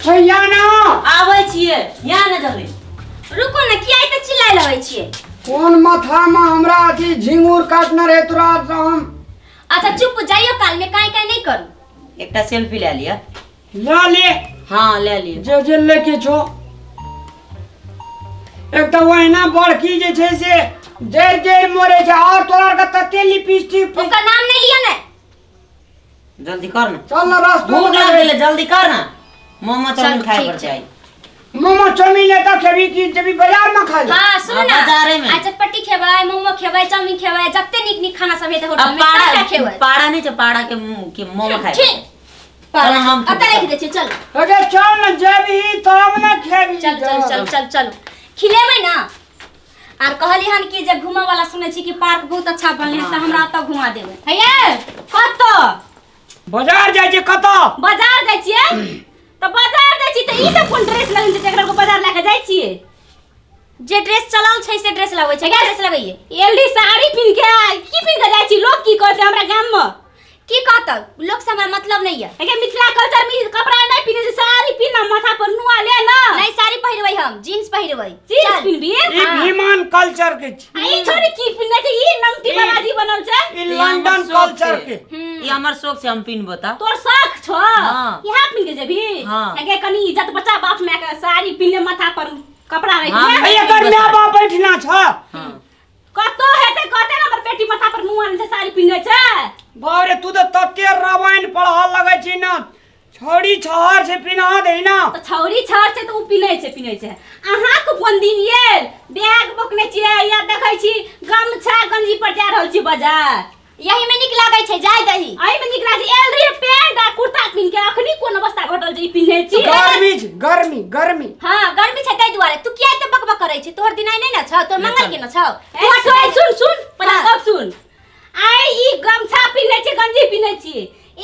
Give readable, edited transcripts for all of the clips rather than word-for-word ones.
हे या ना। आबै छियै, या ने जल्दी। रुको ने, किया एते चिल्लाय लगै छियै? कोन माथा में हमरा अथी झिंगुर काटने रहे तोरा से हम। अच्छा चुप जाइयो, काल में काई काई नहीं करू। एकटा सेल्फी ले लिअ। ले ले। हाँ ले लिअ। जे जे लेके छो। एक तऽ ओहिना बड़की जे छै से जरि जरि मरे छै और तोरा आर के तते लिपस्टिक। ओकर नाम नहीं लिअ ने। जल्दी कर ना। चल ना रास्ता भूख लग गेलै, जल्दी कर ना। मोमो चाउमीन चल, खाए ठीक पर छै। जाई। मोमो चाउमीन एतऽ खेबी कि जेबी बाजार में खाइ लए? हाँ सुन हाँ, ना, बाजारे में। आ चटपटी खेबै, मोमो खेबै, चाउमीन खेबै, जते नीक नीक खाना सब हेतै होटल अब में सबटा पाड़ा खेबै। पाड़ा नहीं छै, पाड़ा के के मोमो खाए। ठीक। चल हम अतऽ राखि दै छियै, चल। अगे चल ना, जेबही तब ना खेबी। चल चल चल चल चल, खिलेबै ना। आर कहली हन कि जे घूमऽ वाला सुनै छी कि पार्क बहुत अच्छा बनलै हन, तऽ हमरा ओतऽ घुमा देबै। हे कतऽ? बाजार जाइ छियै कतऽ? बाजार जाइ छियै तऽ बाजार जाइ छी तऽ ई सब कोन ड्रेस लगेने छै जकरा को बाजार लए के जाइ छियै? जे ड्रेस चलल छै से ड्रेस लगबै छै। ड्रेस लगैये एलडी साड़ी पिन्ह के आ की पिन्ह के जाइ छी? लोग की कहतै हमरा गाम में? की कहतौ लोग से हमरा मतलब नहीं है। एके मिथिला कल्चर में कपड़ा नहीं पिन्हे छै, साड़ी पिन्ह, माथा पर नुआ ले ना। नहीं साड़ी पहिरबै हम, जीन्स पहिरबै। जीन्स चल। पिन्हबी? ई भीमान कल्चर के छी। आ ई छोरी की पिन्हने छै? ई नमती बालाजी बनल छै। ई ई हमर लंदन शौक कल्चर छै। के। ई हमर शौक छै, हम पिन्हबो तऽ। तोर शौक छौ? हाँ। इहा पिन्ह के जेबही? हाँ। एके कनी इज्जत बचा बाप माय के, साड़ी पिन्हले माथा पर कपड़ा रख हाँ। ले। ए, एकर माय बाप बैठना छ। हाँ। कतो हेतै कहते ना हमर बेटी माथा पर मुँह आनै छै, साड़ी पिन्है छै। बाप रे, तू तऽ तते रामायण पढ़ऽ लगै छी ना, छौड़ी छहर से पिन्हा दे ना। तऽ छौड़ी छहर छै तऽ उ पिन्है छै, पिन्है छै। अहाँके कोन दिन गेल बैग बोकने छियै या देखै छी गमछा गंजी पर जा रहल छी बाजार। यही में नीक लागै छै, जाय दही। एहि में नीक लागै छै। एल रही पैंट आ कुर्ता पिन्ह के अखनी कोन अवस्था घटल छै ई पिन्है छी? गर्मी छै, गर्मी गर्मी। हाँ गर्मी छै ताहि दुआरे। तू किया एते बकबक करै छी? तोहर दिन आइ नहि ने छौ, तोहर मंगल के न छौ। ए, सुन सुन सुन, पहिले हाँ। गप सुन। आइ ई गमछा पिन्है छी, गंजी पिन्है छी,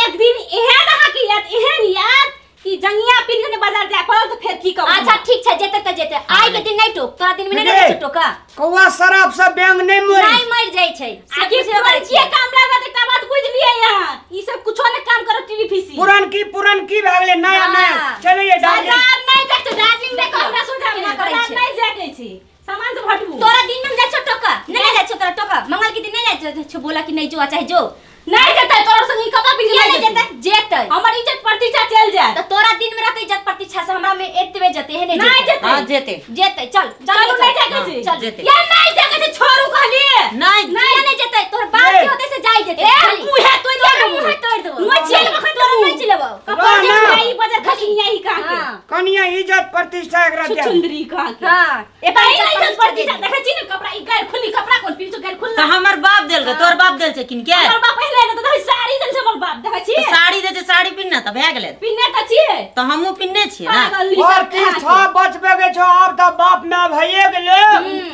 एक दिन एहन अहाँके याद, एहन याद कि जंगिया पिन्ह के बाजार जाय पड़ल तऽ फेर की कहब? अच्छा ठीक छै, जेतै तऽ जेतै। आइ के दिन नहि टोक, तोरा दिन में नहि रहै छै टोका। कौआ शराब से बैंग नहीं मरी। नहीं मर जाइ छै। से आखिर बुझबे करै पुरनकी छियै। काम लागत, एकटा बात बुझि लियै अहाँ, ई सब कुछो नहि काम करत टीवी फीसी। पुरनकी पुरनकी भए गेलै, नया हाँ। नया। चलो ये डार्लिंग। बाजार नहि जाइ छै, डार्लिंग देखो हमरा सोझा में केना करै बाजार छै? नहि जाय के छै, सामान सब हटबू। तोरा दिन में हम जाइ छौ टोका? नहि नहि जाइ छौ तोरा टोका? मंगल के दिन नहि जाइ छौ? बोला कि नहीं जो आ चाहे जो। नहीं जेतै तोरा संग ई कपड़ा पिन्ह किया के नहीं नहीं जेतै? जेतै। जेतै। हमर इज्जत प्रतिष्ठा चलि जायत। तऽ तोरा दिन में रहतै इज्जत प्रतिष्ठा से हमरा में एतबे जेतै, एहने नहीं जेतै। जेतै। हाँ जेतै। जेतै, चल, चलू, चल, नहीं जाय के छै। चल। जेतै। ये नहीं जाय के छै, छोड़ू कहलिए। नहीं। नहीं नहीं जेतै, तोहर बाप ये। के होतै से जाय देतै। ए, खाली। मुँहे तोड़ि तोहर देबौ। मुँहे तोड़ि देबौ। मुँह चिलेबौ खन तोरा तू। नहि चिलेबौ। कपड़ा ना, ना। जे ई बजर खसनी यही कहाँ के। हाँ। कनिया इज्जत प्रतिष्ठा एकरा दे। छुछुंदरी कहाँ के। हाँ। एकर इज्जत प्रतिष्ठा देखै छी ने, कपड़ा ई गैर खुली कपड़ा कोन पिन्ह छौ गैर खुल्ला। तऽ हमर बाप देलकै, तोहर बाप देल छै किन के? हमर बाप पहिले ने तऽ देखै साड़ी देल छै हमर बाप, देखै छी? तऽ साड़ी दे छै, साड़ी पिन्ह तऽ भए गेलै। पिन्हने तऽ छियै। तऽ हमहूँ पिन्हने छियै ना। पागल ई सब प्रतिष्ठा बचबे के छौ आब तऽ बाप माय भइए गेलै।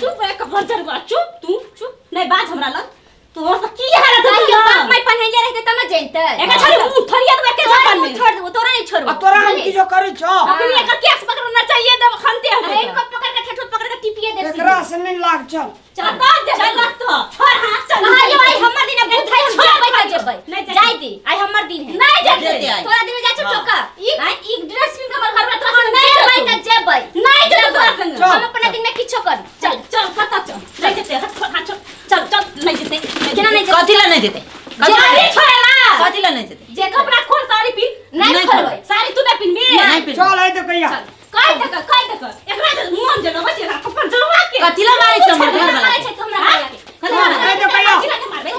चुप रे कपड़ा चढ़वा, चुप तू, चुप नहीं बाज हमरा लग। तोहर तऽ की हालत हेतौ कहियो ना? बाप माय पन्हैले रहतै तब ने जनितै। एकर छोड़ी मुँह थोड़िए देबै एके तोरा झापन मुँह में। छोड़ देबो, तोरा नहीं छोड़बो। आ तोरा हम किछो करै छौ? अखनी एकर केस पकड़ना चाहिए देब खनते हम। अरे इनको पकड़ के ठेठुर पकड़ के टिपिए देब। एकरा से नहीं लाग चल। चल कत जेबै कत छोड़ हाथ चल। कहियो आइ हमर दिन है, बुझाइ हम छोड़ जेबै तऽ खाली। जेबै। नहीं जेतै। जाय दे, आइ हमर दिन है। नहीं जेतै। जेतै आइ। तोरा दिन में जाइ छौ हाँ। टोका? ई आँय? ई ड्रेस पिन्ह के हमर घर में तोरा संग नहीं नहीं जेबै जेतौ। तऽ जेबै। नहीं जेतौ तोरा संग। चल। हम अपना दिन में किछो करी। चल चल कत चल। नहीं जेतै, हट छोड़ हाथ छोड़। चल चल नहीं जेतै। केना नहीं जेतै? कथी लए नहि जेतै? कथी लए साड़ी नहि जेतै? छोड़ेला। कथी लए नहि जेतै? जे कपड़ा खोल साड़ी पिन्ह। नहीं नहीं खोलबै। साड़ी तू नहीं पिन्हबी? नहि पिन्हबै। चल आइ तऽ कहिया। चल कहि देख कहि देख एकरा जे मोन जे लगै छै एकरा कपड़ जलवा के। कथी लए मारै छै हमर केना घरवला मारै के? छै तू हमरा घरवला के? कथी लए मारै आइ तऽ कहिया। कथी लए मारबै?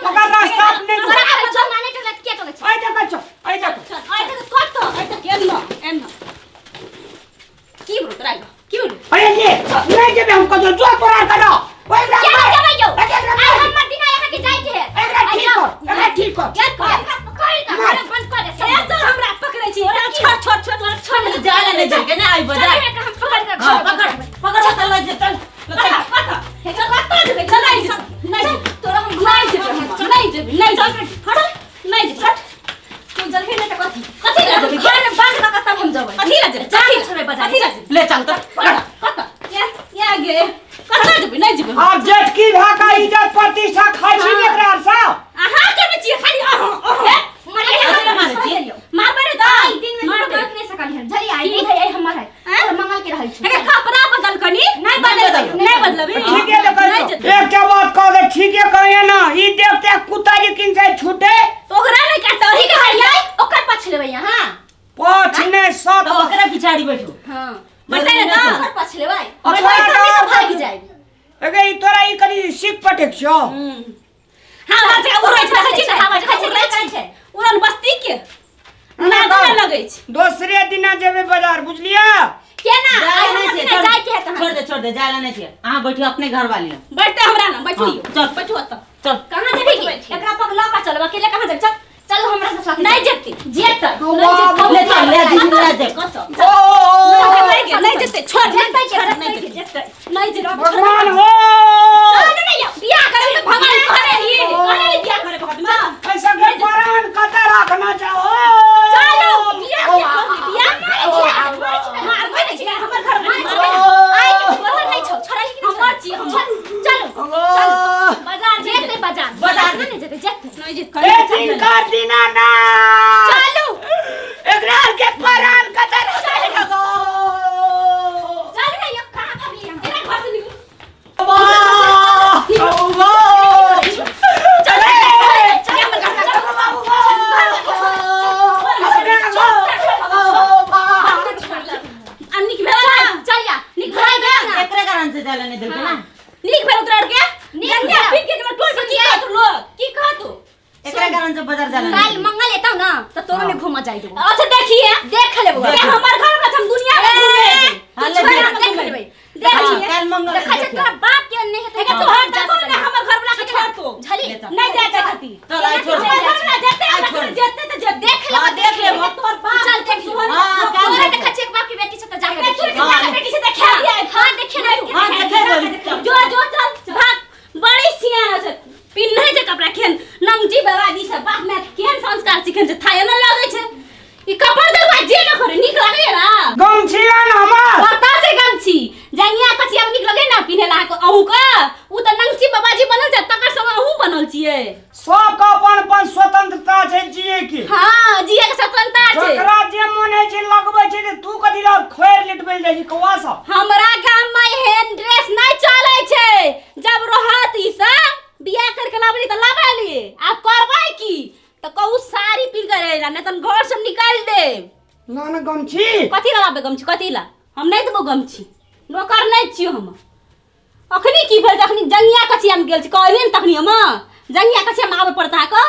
ओकर रास्ता अपने तोरा आबै छौ, माने टोकला किया टोकै छै? आइ तऽ चल, आइ तऽ। चल आइ तक कत आइ तक एन्ना एन्ना की बोलू तोरा की बोलू? अरे ये नहीं जेबे हम कतौ, जो तोरा करो। ओइ एकरा केना मार। जेबै यौ? एकरा आइ मार। हमर दिन है, अहाँके जाय के है। एकरा आइ ठीक जाउ। कर, एकरा ठीक कर। गेट खोल, खोल कऽ, मार। घरे बंद कऽ दे सब। ए चल हमरा पकड़ै छी एकरा छोड़ छोड़ छोड़ छोड़ छोड़। जाय लए नहि जेलकै ने आइ चल, बाजार। एकरा हम पकड़ कऽ हाँ, घर पकड़ पकड़ तऽ लऽ जे चल कत कत हे चल कत जेबै चल नहीं जेबै नहीं जेबै तोरा हम नहीं जेबै हम नहीं जेबै नहीं जेबै हट नहीं जेबै हट। तू जल्दी नहि तऽ कथी? कथी लए जेबै? घर में बंद कऽ कऽ तब हम जेबै। कथी लए जेबै? जान कथी छोड़बै बाजार। कथी लए जेबै? ले चल तऽ। कत कत या या गे कत जेबै नहीं जेबै। आब जेठकी भाका इज्जत प्रतिष्ठा खाइ छी ने एकरा आर से। अहाँ करबै छियै खाली अहाँ अहाँ मारे कथी लए मारै छियै? मारबै रे तऽ आइ दिन में मारबै। रोक नहि सकलियै। झलियै, नहि सात तऽ ओकरा पिछाड़ी बैठू। हां। बैठतै ने तऽ? ओकर पाछे लेबै। अच्छा, हम सब भागि जाएब। अगे ई तोरा ई कनी सीख पटेक छौ। हवा जकाँ उड़ै छै, देखै छी ने, हवा जकाँ उड़ै छै। उड़न बस्ती के नाक मे लगै छै। दोसरे दिना जेबै बाजार, बुझलियै? केना जाय आइ नहि हमरा छै, बिना जाय के है तहन? छोड़ दे, छोड़ दे, जाय ला नहि छै। अहाँ बैठियो अपने घर वाली लग। बैठते हमरा ना, बैठू। हाँ, चल। बैठू ओतऽ। चल। कहाँ जेबही? एकरा पग लऽ कऽ चलब, अकेले कहाँ जेबही? चल चल हमरा सब साथे। नहि जेतै। जेतै। नहि जेतै। ले चल, ले दीदी, ले जेतै। कतऽ? ओ नहि जेतै, छोड़, जेतै, छोड़, जेतै, नहि जेतै, नहि जेतै। भगवान हो। चल ने यौ, बियाह करबै तऽ भगवान कहने रही, कहने रही बियाह करे भगवान। ऐसा के परान कतऽ रखना चाहो। चलो, बियाह के करबै, बियाह मारबै नहि छियै, हमर घर में छियै। आइ के तोहर नहि छौ, छोड़ै कि नहि? हमर छियै, हमर। चलो। बाजार जेतै बाजार। बाजार। नहि जेतै, जेतै। नहि जेतै। ए दिन कर दिना ना। चलू। एकरा के परान कतऽ रखना। चल ने यौ, कहाँ भागली हम? एकरा घर से निकलू। चल हमर घर। आ नीक भेल ना? चल या। नीक भेल ना? एकरे कारण से जाय ला नहि देलकै ना। नीक भेल उतरार के? नीक जंगिया भेल। पीन के हमर टोल पर की कहत लोग? की कहत? एकरे कारण से बाजार जाय ला काल्हि मंगल एतौ ना तऽ तोरो ने घूमऽ जाय देबो। अच्छा देखिए। देख लेबो। ये हमर घर में हम दुनिया में घूमे। हाँ, तू ले छोड़, देख। हम देख घूमे। लेबै। देख हाँ, लिहे। काल्हि मंगल देखै छै देखिए। तोरा बाप के नहि हेतै। एके तोहर देखो ने हमर घर वाला के छोड़ तो। झली। ले चल। नहीं जाए खाती। चल, आइ छोड़ दे। हमर घर वाला जेते, आइ हमरा छोड़ संगे दे। जेते तऽ जेते। देख लेबो। हाँ, देख लेबो। तोहर बाप चल देख लेबो। हाँ, काल्हि तोरा देखो। देखै छियै एक बाप के बेटी छै तऽ जाके तू देखिए। के बेटी से देखा दिया। हाँ, देखिए ना तू। हाँ, देखे बोली। जो जो चल भाग। बड़ी सियाना छै, पिन्है छै कपड़ा केहन नंगजी बाबाजी सब बाप माय केहन संस्कार सिखन छै, थाहे न लगै छै। ई कपड़ जरुआ जे न करे नीक लगैए ना? गमछी आन हमर। कतऽ से गमछी? जंगिया कचिया नीक लगै ना पिन्है ला अहाँके अहूँके? उ तऽ नंगची बाबाजी बनल छै, तकर संग अहूँ बनल छियै। सबके अपन अपन स्वतंत्रता छै जिए के। हाँ, जिए के स्वतंत्रता छै। जकरा जे मन होइ छै लगबै छै, तऽ तू कथी लए खोरि लिटबै जाइ छी कौआ सब? हमरा गाम में एहन ड्रेस नहीं चलै छै। जब रहत ई सब बियाह करके लाबली तऽ लाबली, आब करबै की तऽ कहू साड़ी पहिर के रहि, नहि तऽ घर से निकालि देब। ना ना गमछी। कथी ला लाबे गमछी? कथी ला? हम नहीं देबो गमछी, नौकर नहीं छियो हम। अखनी की भेल? जखनी जंगिया कचिया में गेल छी कहलियै ने तखनी हम जंगिया कचिया में आबे पड़ता के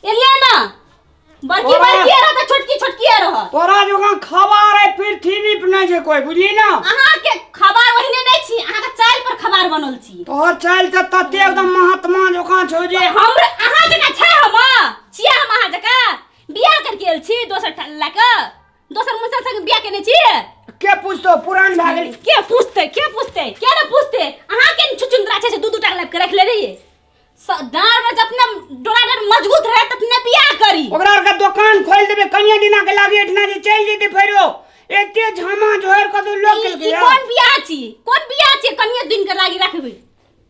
एलियै ना, बड़की बड़की रहत, छोटकी छोटकी रहत। तोरा जकाँ खबर है पृथ्वी पर नहि छै कोइ, बुझली ना? अहाँके खबर ओहने नहि छी, अहाँके चालि पर खबर बनल छी। तोहर चालि तऽ तते एकदम महात्मा जकाँ छौ जे हम अहाँ जकाँ छै? हम छियै हम अहाँ जकाँ? बियाह करके आयल छी दोसर लए कऽ, दोसर मुसल संग बियाह केने छी। के पूछतो, पुरान भए गेल। के पूछतै? के पूछतै? के ने पूछतै? अहाँके छुछुंदरा छै से दू दू टा लए के रख ले रहियै। डाँड़ में जतने डोरा डर मजबूत रहे ततने बियाह करी। ओकरा आरके दोकान खोलि देबै, कनिया दिना के लागे एठना जे चलि जेतै, फेरो एते झामा झोर कऽ तऽ लोक ई केलकै। ई कोन बियाह छी? कोन बियाह छी? कनिया दिन के लागी रखबै?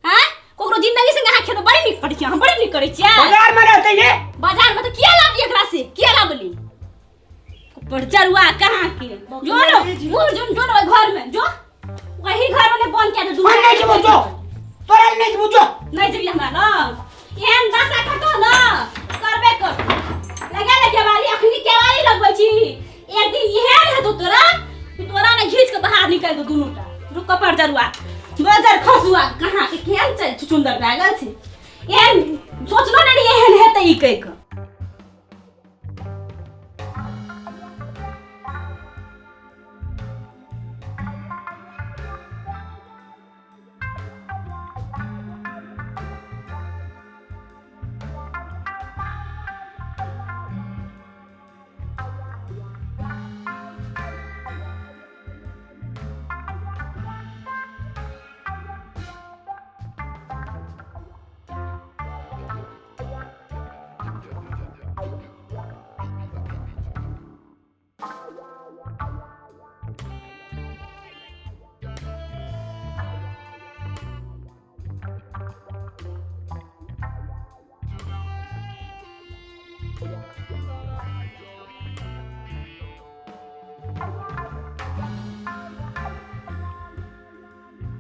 हैं, ककरो जिंदगी संगे अहाँ खेलबै? बड़ी नीक करै छी अहाँ, बड़ी नीक करै छियै। बाजार में रहतै ये। बाजार में तऽ किया लाबली एकरा से? किया लाबली? पर जरुआ कहाँ के जो नो मुंह जो जो ओहि घर में जो, वही घर में बंद के दू। हम नहि जेबौ, जो तोरा नहि जेबौ, जो। नहीं जेबी हमरा लग। एहन दशा कटो न करबे कर लगा ले केवाड़ी, अखनी केवाड़ी लगबै छी। एक दिन एहन हेतौ तोरा कि तोरा ने घीच के बाहर निकालि दो दुनू टा। रुक, कपर जरुआ बजर खसुआ कहाँ के केहन छै, छुछुंदर भए गेल छै। एहन सोचलो नहि रहियै एहन हेतै ई कहि कऽ।